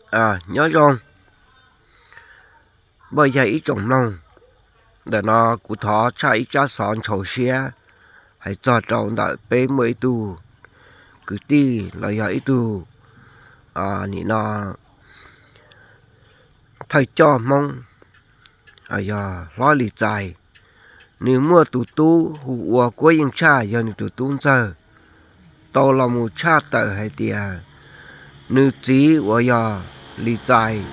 Nyob zoo, npaj yog ib tsoom mloog. Ntawm no kuv thov tshaj ib tsab xov ntshaus siab hais txog rau ntawm peb muaj ib tug kwv tij los yog ib tug nim no thawj coj Hmoob, yog Hlob Lis Txais. Nws muaj tus tub hu ua Kuab Yeej Tshaj yog nws tus tub ntxawg, tau los mus tshaj tawm hais tias nws txiv uas yog Lis Txais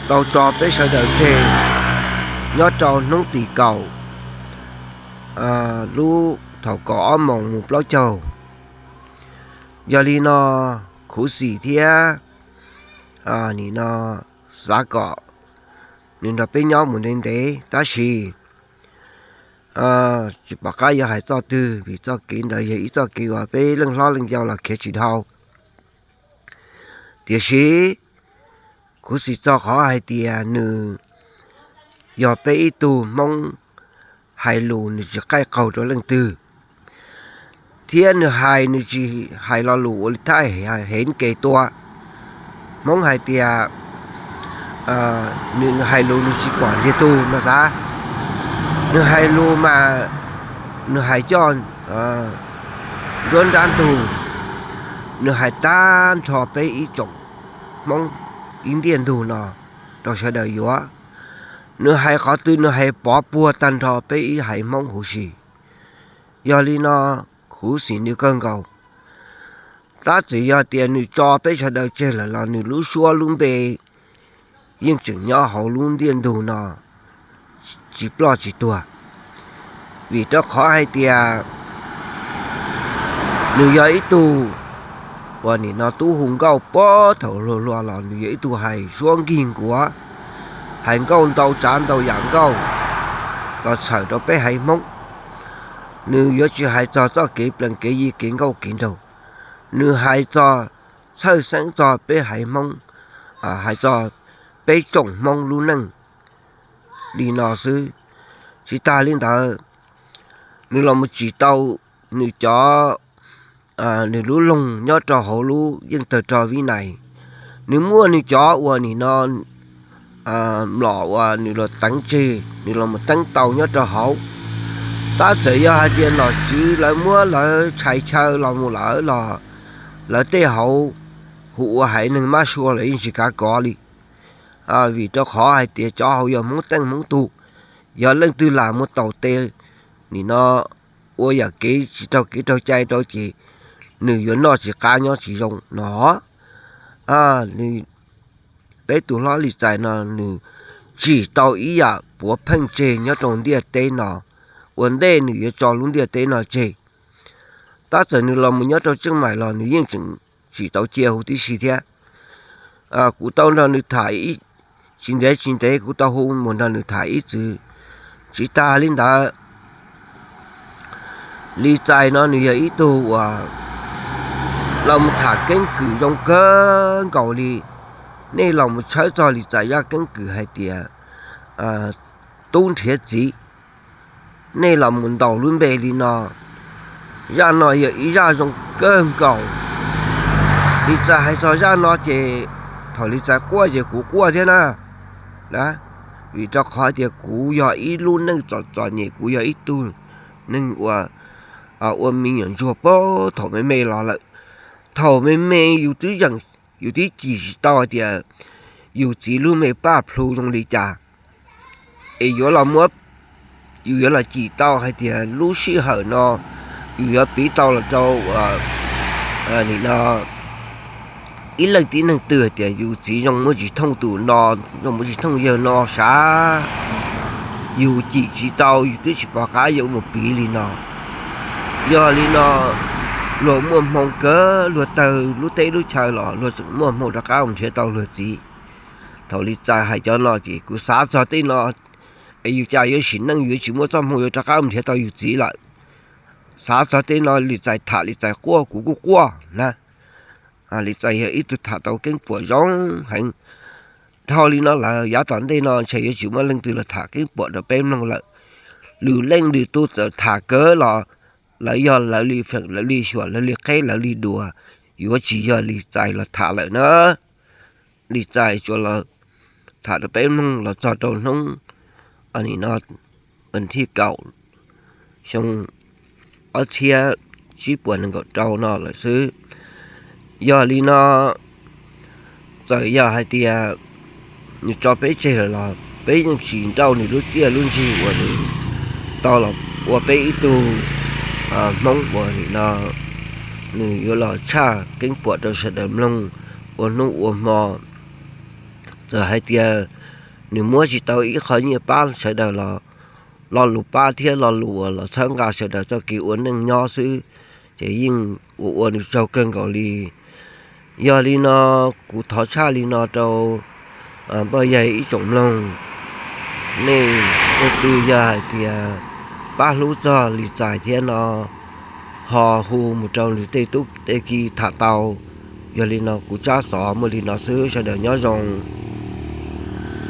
tau tso peb sawv daws tseg nyob rau hnub tim kaum lub thaum kaum ob moos mus plaub caug. Yog li no, khuv xim thiab nim no xav kom nws nrog peb nyob mus ntev ntev, tab sis tsis pom qab yuav hais txoj twg vim txoj kev ntawd yog ib txoj kev uas peb leej hlob leej yau los khiav tsis dhau. Tiam sis khuv xim txog qhov hais tias nws yog peb ib tug Hmoob hais lus nws tsis qaij qaug rau leej twg, thiab nws hais nws tsis hais lo lus ua li thaj hev ke tua. Hmoob hais tias nws hais lus nws tsis pom ntiag tug no xav. Nws hais lus mas nws hais coj nruab nrab ntug, nws hais tag nrho peb ib tsoom Hmoob ib ntiaj ntug no rau sawv daws yuav. Nws hais qhov twg nws hais pov puag tag nrho peb ib haiv Hmoob huv si. Yog li no, khuv xim nws kawg nkaus. Tab txawm yog tias nws tso peb sawv daws tseg lawm los nws lub suab lub npe yeej tseem nyob hauv lub ntiaj ntug no tsis ploj tsis tuag. Vim rau qhov hais tias nws yog ib tug uas nim no tub hu nkauj puag thaum hluas hluas los nws yog ib tug hais suab nkig nkuav, hais nkauj ntau tsav ntau yam nkauj los txhawm rau peb haiv Hmoob. Nws yuav tsis hais txog txoj kev plees kev yi kev nkauj kev nraug, nws hais txog txhawj xeeb txog peb haiv Hmoob, hais txog peb tsoom Hmoob lub neej li no xwb. Tsis tas li ntawd, nws los mus tsim tau nws cov, nws lub loog nyob rau hauv lub yeej tawg rog Vib Nais. Nws muaj nws cov uas nim no mlom uas nws los teev tseg, nws los mus teeb tau nyob rau hauv. Tab txawm yog hais tias nom tswv lawv muab lawv tshais chaw los mus lawm los lawv tej hauv hu ua haiv neeg mab sua los yeej tsis kav kov li. Vim rau qhov hais tias cov hauv yog Hmoob teej Hmoob tug, yog leej twg lam mus taus tes nim no ua yam kev tsis raug kev raug cai rau ces nws yuav noj tsis qab nyob tsis zoo no. Peb tus Hlob Lis Txais no nws tsim tau ib yam puav pheej tseg nyob rau ntiaj teb no, ua ntej nws yuav tso lub ntiaj teb no tseg. Tab txawm nws los mus nyob rau Tseej Maim los nws yeej tseem tsim tau cia huv tib si thiab. Kuv tau nrog nws tham, tsis ntev tsis ntev kuv tau hu mus nrog nws tham ib txwm. Tsis tas li ntawd, Lis Txais no nws yog ib tug uas los mus tham keeb kwm zoo kawg nkaus li. Nej los mus tshawb txog Lis Txais zaj keeb kwm hais tias tub nrhiav txiv, nej los mus ntaus lub npe li no. Zaj no yog ib zaj zoo kawg nkaus. Lis Txais hais txog zaj no ces thaum Lis Txais quaj ces kuv quaj thiab na. Vim rau qhov tias kuv yog ib lub neej txom txom nyem, kuv yog ib tug neeg uas ua me nyuam ntsuag puag thaum me me los lawm. Thaum me me yus twb yeem, yus twb cim tsis tau hais tias yus txiv lub me paj plhu zoo li cas, es yuav los muab, yus yuav los cim tau hais tias lub sij hawm no yus yuav piv tau los rau nim no ib leej tib neeg twg hais tias yus txiv zoo muaj tsis thooj tus no, zoo muaj tsis thooj yawg no sav, yus cim tsis tau, yus twb tsis pom qab yuav mus piv li no. Yog li no, luag muaj hmoo kawg, luag tawg lub teb lub chaw los luag tseem muaj hmoo rov qab mus nrhiav tau luag txiv. Thaum Lis Txais hais cov no ces kuv xav txog tej no, es yus cas yuav sim neej yuav tsis muaj txoj hmoo yuav rov qab mus nrhiav tau yus txiv lawm. Xav txog tej no Lis Txais tham Lis Txais quaj kuv kuj quaj na. Lis Txais yog ib tug tham tau keeb puam zoo heev. Dhau li no lawm yav tom ntej no ntshe yuav tsis muaj leej twg los tham keeb puam rau peb mloog lawm. Lwm leej lwm tus txawm tham kawg los lawv yog lawv li feem, lawv li xyuam, lawv li qheb, lawv li dua, yuav tsis yog Lis Txais los tham lawm na. Lis Txais tsuas los tham rau peb mloog los txog rau hnub, nim no, thij kaum, xyoo ob txhiab tsib puas nees nkaum rau no lawm xwb. Yog li no, txawm yog hais tias nws tso peb tseg lawm los peb yeej tsis nrauj nws lub txiaj lub ntsig uas nws tau los ua peb ib tug Hmoob uas nim no nws yuav los tshaj keeb puam rau sawv daws mloog ua hnub ua hmo. Txawm hais tias nws muab tsis tau ib qho nyiaj pab sawv daws los, lo lus pab thiab lo lus uas los txhawb nqa sawv daws txoj kev ua neej nyob xwb, ces yeej ua ua nws tsaug kawg nkaus li. Yog li no, kuv thov tshaj li no rau npoj yaig ib tsoom mloog, nej leej twg yog hais tias pab hlub txog Lis Txais thiab no, ho hu mus rau nws tej tub tej ki tham tau. Yog li no kuv tsab xov muaj li no xwb, sawv daws nyob zoo.